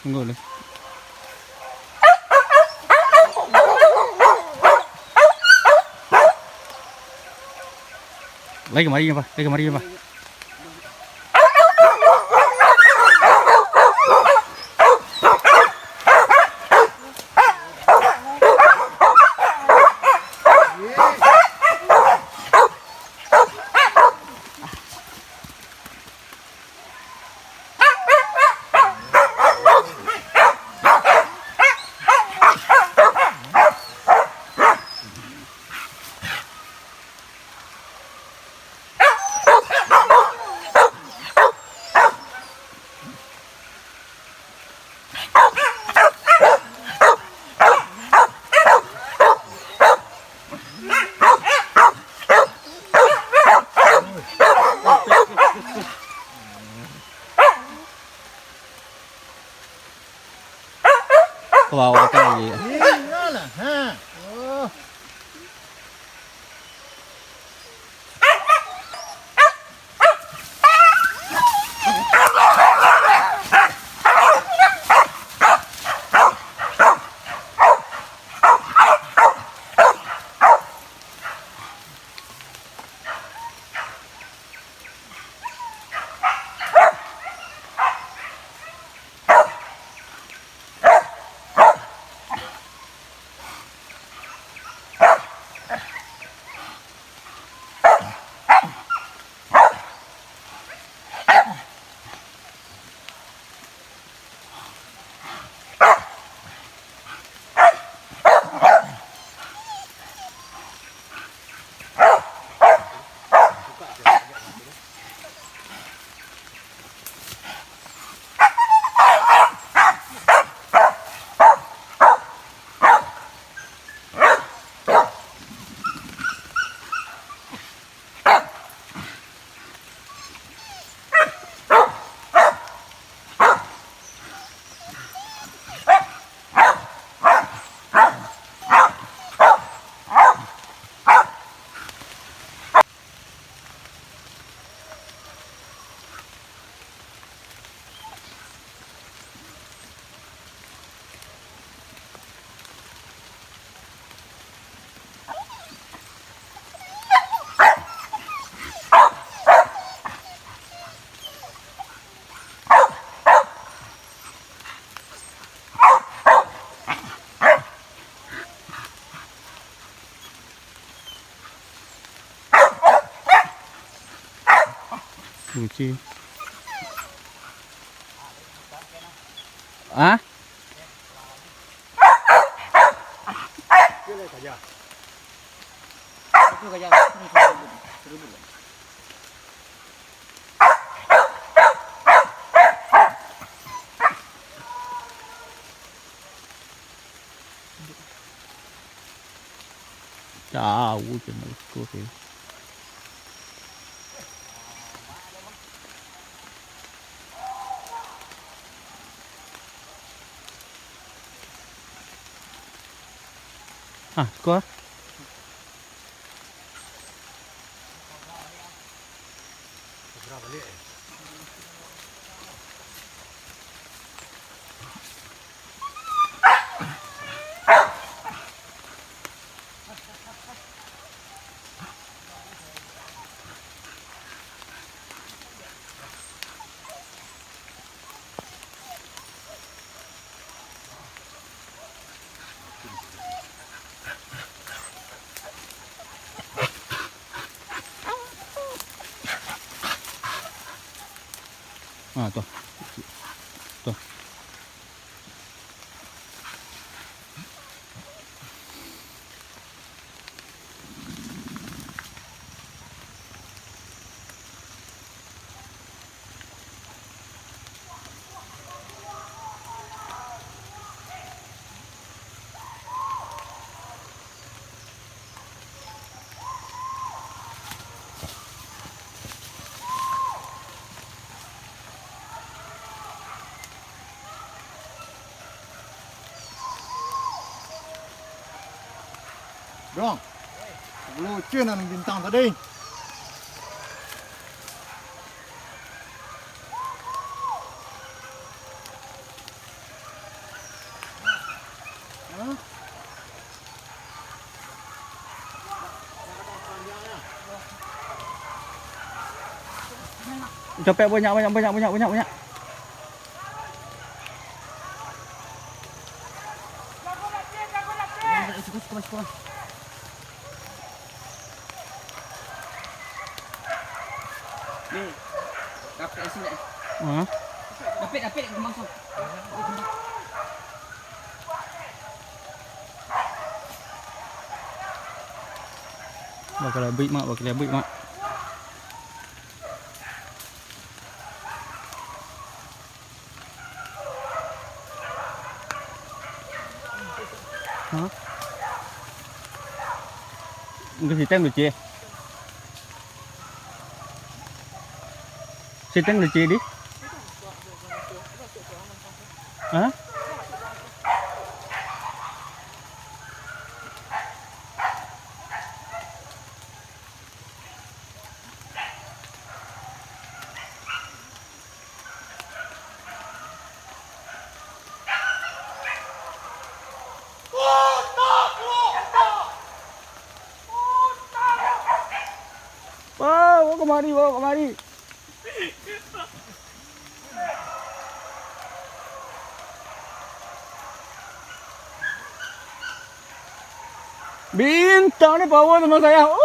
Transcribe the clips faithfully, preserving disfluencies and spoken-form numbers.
Tunggu dulu. Lai kamari, Pak. Lai kamari, Pak. Kawawakan lagi. Iyolah, ha. Oh. Kucing. Ah? Jauh je nak ikut dia. Ah, kau ah. Ah, tu. Tu. Dong, lucu nan bintang tadi. Capek, banyak, banyak, banyak, banyak, banyak, banyak. Ni, dapek sini. Hah? Dapek, dapek, kembang, Sob. Bakal abuik, Mak, bakal abuik, Mak. Hah? Enggak, si Teng lucu, eh. Si Teng lucu, di. Hah? Wah, bawa kamari, bawa kamari. Bintang ni power sama saya. Oh!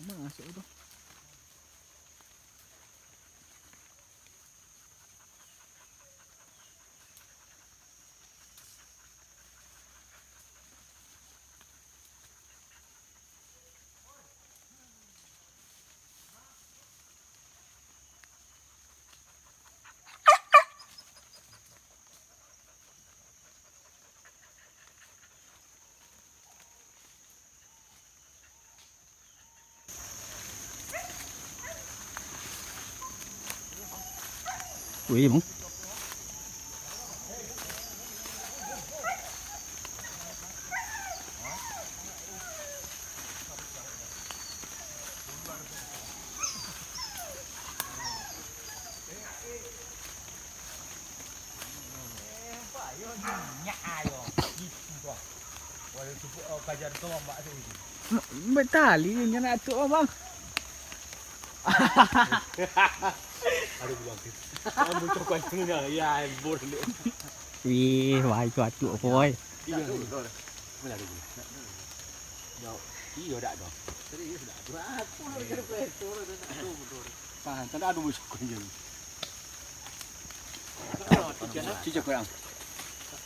Emang masuk tu? Wih, bang. Betali nyo nak tu, Bang. Aduh, bilang ke. Kamu cokok dulu dah. Ya, ampun. Wih, wah, itu atuk apa, boy? Iya, iya. Mana ada gula? Yo, iyo, dak doh. Serius, dak doh. Aku nak jadi presto, dak doh, dak doh. Tahan, tak ada musuh kau je. Cuci kurang.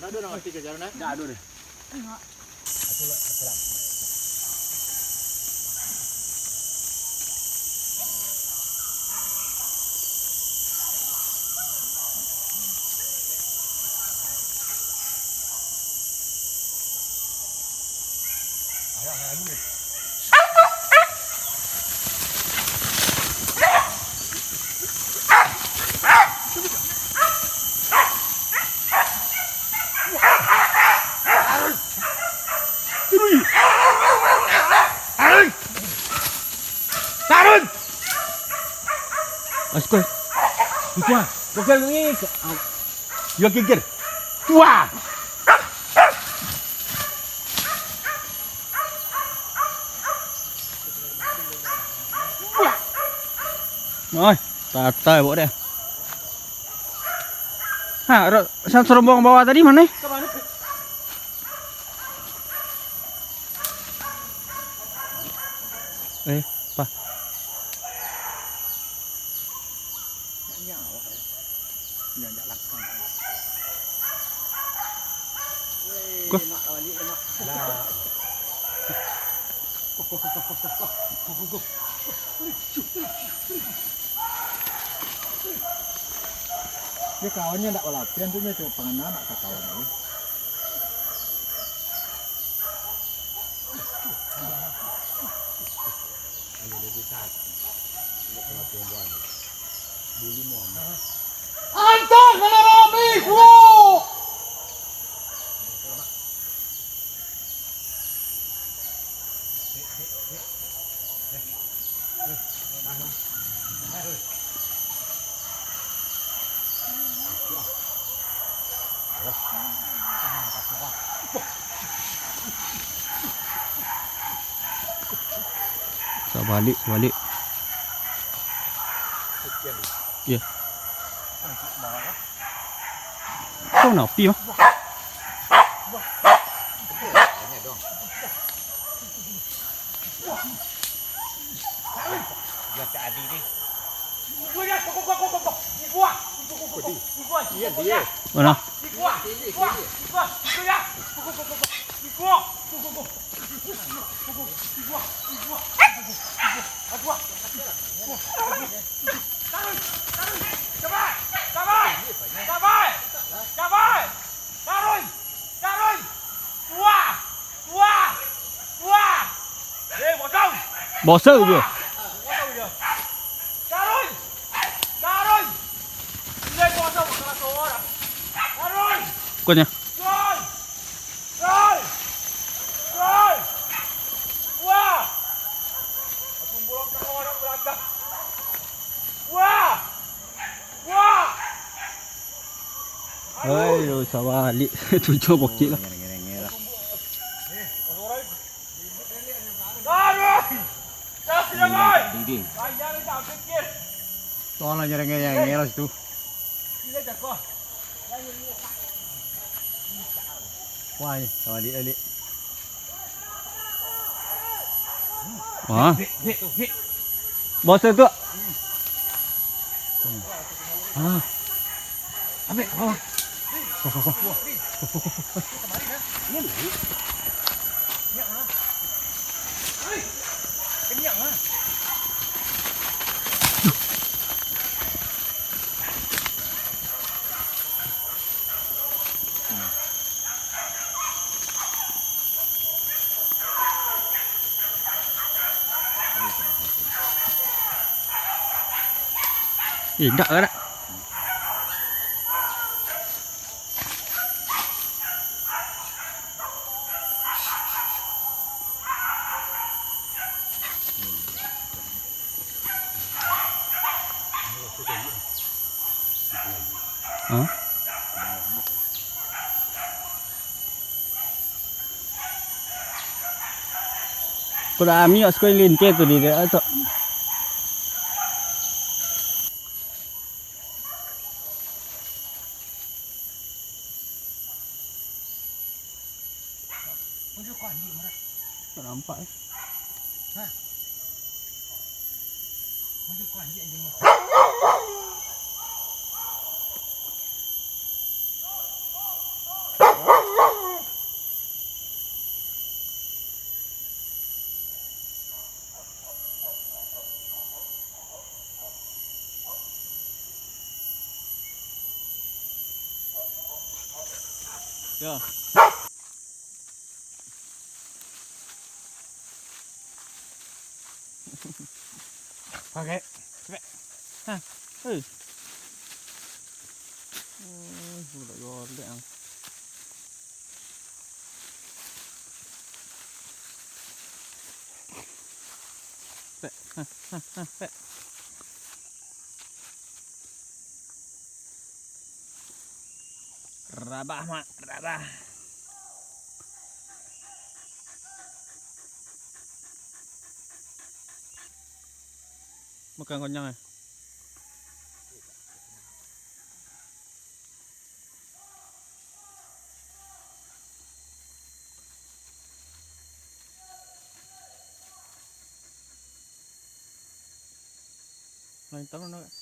Dak doh, dak doh, dak doh. Dak doh deh. Tarun! Askoi. Tua, bukan ni. Yo geger. Tua. Oi, tatai bawa dia. Ha, ro-, sa-, serombongan bawah tadi mana? Eh, pa. Nyawa, eh. Nyanjak langkang. Weh, Kok? Mak, balik, Mak. Lah. Dia kawannya ndak balapian tu, nyo cuma pangana ndak ka kawan tu. Antak ka rami, bro! Sabalik, sabalik. Iyo. Kau napi mah? Mana? Bosau je. Kuatnya. Ayo, sabalik. Tujuah bokek lah. Tolong jangan ngeyel-ngeyel situ. Wah, ni, balik, balik. Wah. Bos tu. Ah. Ambil, bawah. Eh, dak lah, dak. Hah? Kok dak ami awak suko linteh tu di dia tu. Tak nampak, eh. Yo. Oke. Oke. Hah. Hei. Hmm, budak golek ang. Pek. Hah, hah, hah, pek. Rabah, Mak, rabah. Makan konyang, eh. Lain tahu nak.